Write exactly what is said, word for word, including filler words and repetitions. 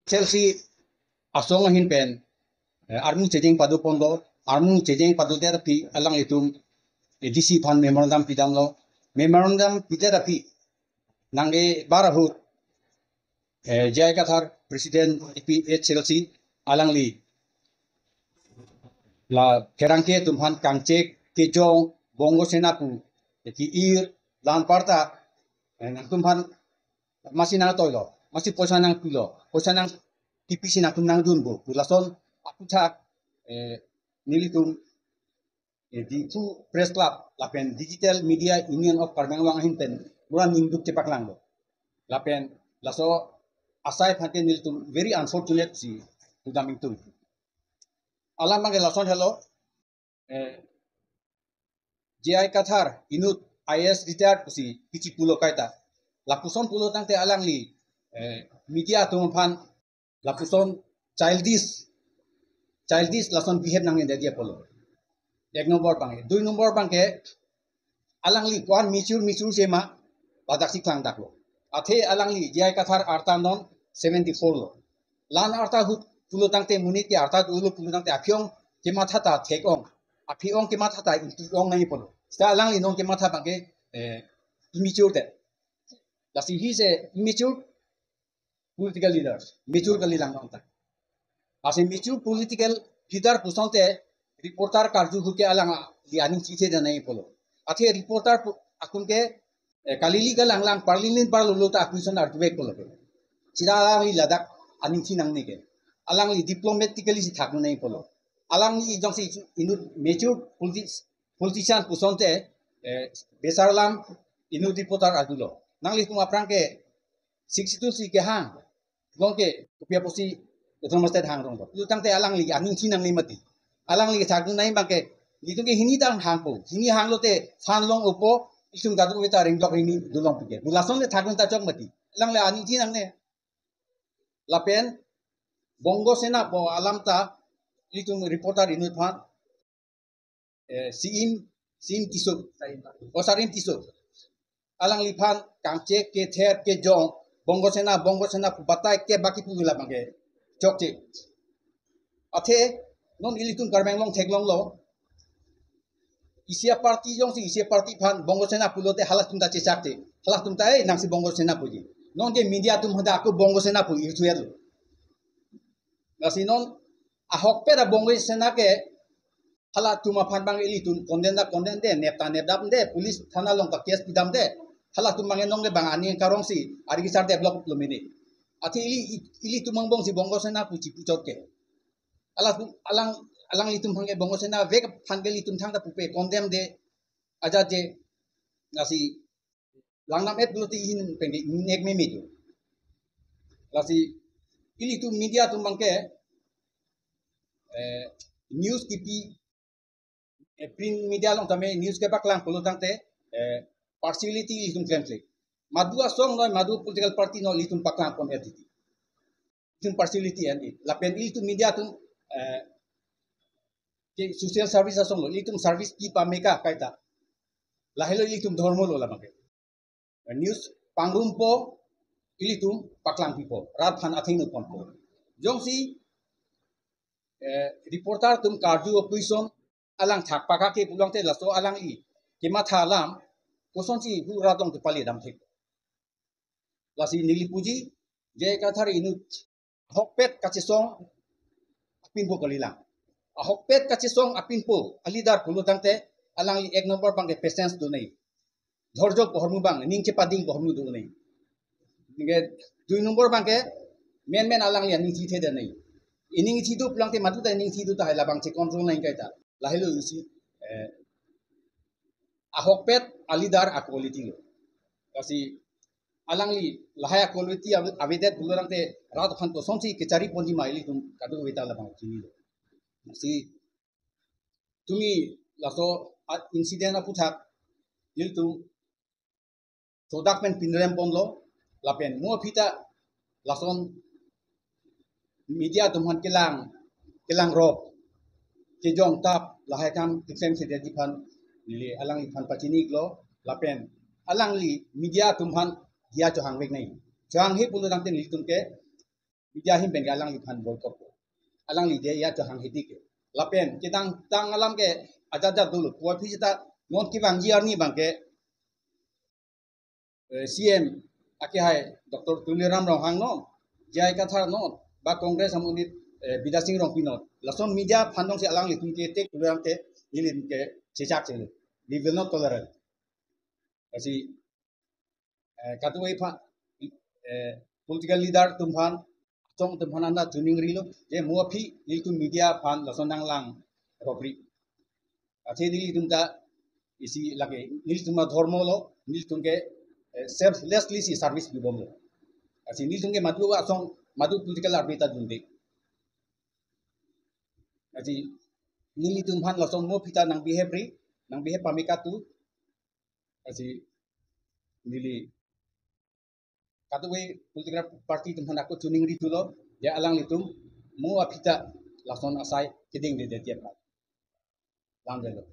Chelsea asong ahin pen, eh, armu chejeng pado ponlo, armu chejeng pado det aphi alanglitum A D C aphan memorandum pidamlo, memorandum pidet aphi nangkebar ahut, eh, J I Kathar President A P H L C alangli la pherangke atum aphan kangchek kejong Bongo Sena pu, eh, ki-ir la-an aparta, eh, nangtum aphan masi nangtoilo, masi poisa nangpilo, poisa nang T P C nangtum nangdunpo pu lason aputhak, eh, nelitum, eh, Diphu Press Club lapen Digital Media Union of Karbi Anglong ahin pen mura ningduk chepaklanglo. Lapen laso asai aphan ke nelitum very unfortunate si pudam ingtung. Alam abangke lason helo, eh, J I Kathar inut I A S retired pusi kichi pulo kaita. Lapuson pulo tangte alangli, eh, media atum aphan lapuson childish, childish lason behave nangne dia pulo. Ek nombor abangke. Dui nombor abangke, alangli ko-an mature mature sema ladak si klangdaklo. Athe alangli J I Kathar arta non seventy four lo. La-an arta ahut pulo tangte, monit ke arta dolo pulo tangte aphi-ong kematha ta thek-ong, aphi-ong kematha ta ingtui-ong nangji pulo. Seta alangli non kematha abangke, eh, immature te. Lasi he is a immature political leaders, mature kalilang nonta. Lasi mature political leader pusonte reporter karju ahut ke alangli aning chithe dana pulo. Athe reporter pu-, akun ke, eh, kalili kalanglang, parlilin parlolo ta a-question arjuvek pulo ke. Seta alangli ladak aning thi nangne ke. Alangli diplomatically si thakdun nangji pulo. Alangli jongsi inut mature politi-, politician pusonte, eh, besar alam inut reporter arjulo. Nanglitum aphrang ke sixty two si kehang, long ke kopi apotsi Autonomous State hang rong. Pulo tangte alangli aning thi nangne mati. Alangli kethakdun nangji abangke, nelitum ke hini ta hangpo. Hini hanglote phan long-opo, itum kadokave ta ringdok ringni dolong pike. Pu lason le thakdun ta chok mati. Alangli aning thi nangne. Lapen Bongo Sena pu alam ta ilitum reporter inut aphan, eh, Siim, Siim Tisso, o Sarim Tisso, alangliphan kangchek kether kejong Bongo Sena, Bongo Sena pu batai ke baki pu la abangke chokche. Athe non ilitum Karbi Anglong theklonglo, isi a-party jongsi isi a-party aphan Bongo Sena pulote halatum ta chechakche. Halatum ta, "Eh, nangsi Bongo Sena puji." Non ke media atum hadak ako Bongo Sena pu irthu-etlo. Lasi non ahokpet a-Bongo Sena ke halatum aphan abang ilitum condemn ta condemn de, nep ta nepdam de, police thana along ta case pidam de. Halatum abang enong de abang aning karongsi ari kisar develop lo mene. Athe ili, ilitum angbong si Bongo Sena pu chipuchot ke. Alang, alang, alanglitum aphan ke Bongo Sena vek aphan ke ilitum thangta pupe condemn de, ajat je, lasi langnam-et pulote ihin pen ke ingnek meme jo. Lasi ilitum media atum abangke, eh, news kipi, eh, print media along tame news kepaklang pulo tangte, eh, partiality ilitum klemkle. Madu asong noi, madu political party noi, ilitum paklang pon-et titi. Ilitum partiality and it. Lapen ilitum media atum, eh, ke social service asong lo, ilitum service pi pameka kaita. Lahelo ilitum dhormo lo la abangke. News pangrumpo, ilitum paklangpipo, rat aphan atheng ponpo. Jongsi, eh, reporter atum karju a-question alang thak pakake pulo tangte laso alangli kematha alam kosonsi hu rat along kepali dam thek. Lasi neli puji, J I Kathar inut ahokpet kachesong apinpo kalilang. Ahokpet kachesong apinpo a-leader pulo tangte alangli ek nombor abangke patience do nangji. Dhorjo pu ahormu abang, ning chepading pu ahormu do nangji. Anke dui nombor abangke menmen alangli aning thi theda nangji. Ining thi do pulo tangte madu ta ining thi do tahai la abang che-control nangji kaita. Lahelo isi, eh, ahokpet a-leader a-quality lo. Lasi alangli lahai a-quality ave-, avedet pulo tangte rat aphan kosonsi kechari ponji ma ilitum kadokave ta la abang chinilo. Lasi tumi laso a-incident aputhak ilitum sodak pen pinrem ponlo, lapen mo aphi ta lason media atum aphan kelang, kelang rop, kejong tap, lahai akam keklem sedetji aphan neli alangliphan pachini-iklo, lapen alangli media atum aphan diya chohangvek nangji. Chohanghe pulo tangte nelitum ke media ahin pen ke alangliphan boycott ko. Alangli je ya chehang hedi ke. Lapen kedamtang alam ke ajat ajat dolo. Puvoiphit seta non kevangji arni abang ke, eh, C M akehai Doctor Tuliram Ronghang non, J I Kathar non, ba Congress amonit, eh, Bidya Sing Rongpi non, lason media aphan jongsi alanglitum ke tek tulang ke, nelitum ke chechak chelo. We will not tolerate. Lasi, eh, kadokave aphan, eh, political leader atum aphan, asong atum aphan anta choningrilo, je mo aphi nelitum media aphan lason nanglang ropri. Athe nelitum ta isi lake, nelitum adhormo lo, nelitum ke, eh, selflessly si service pibomlo. Lasi nelitum ke madu asong, madu political army ta dunde. Lasi nelitum aphan lason mo aphi ta nang behave ri, nang behave pame katu. Lasi neli kadokave political party atum aphan ako choningri thulo, ya alanglitum mo aphi ta lason asai keding de de tiap lang delo.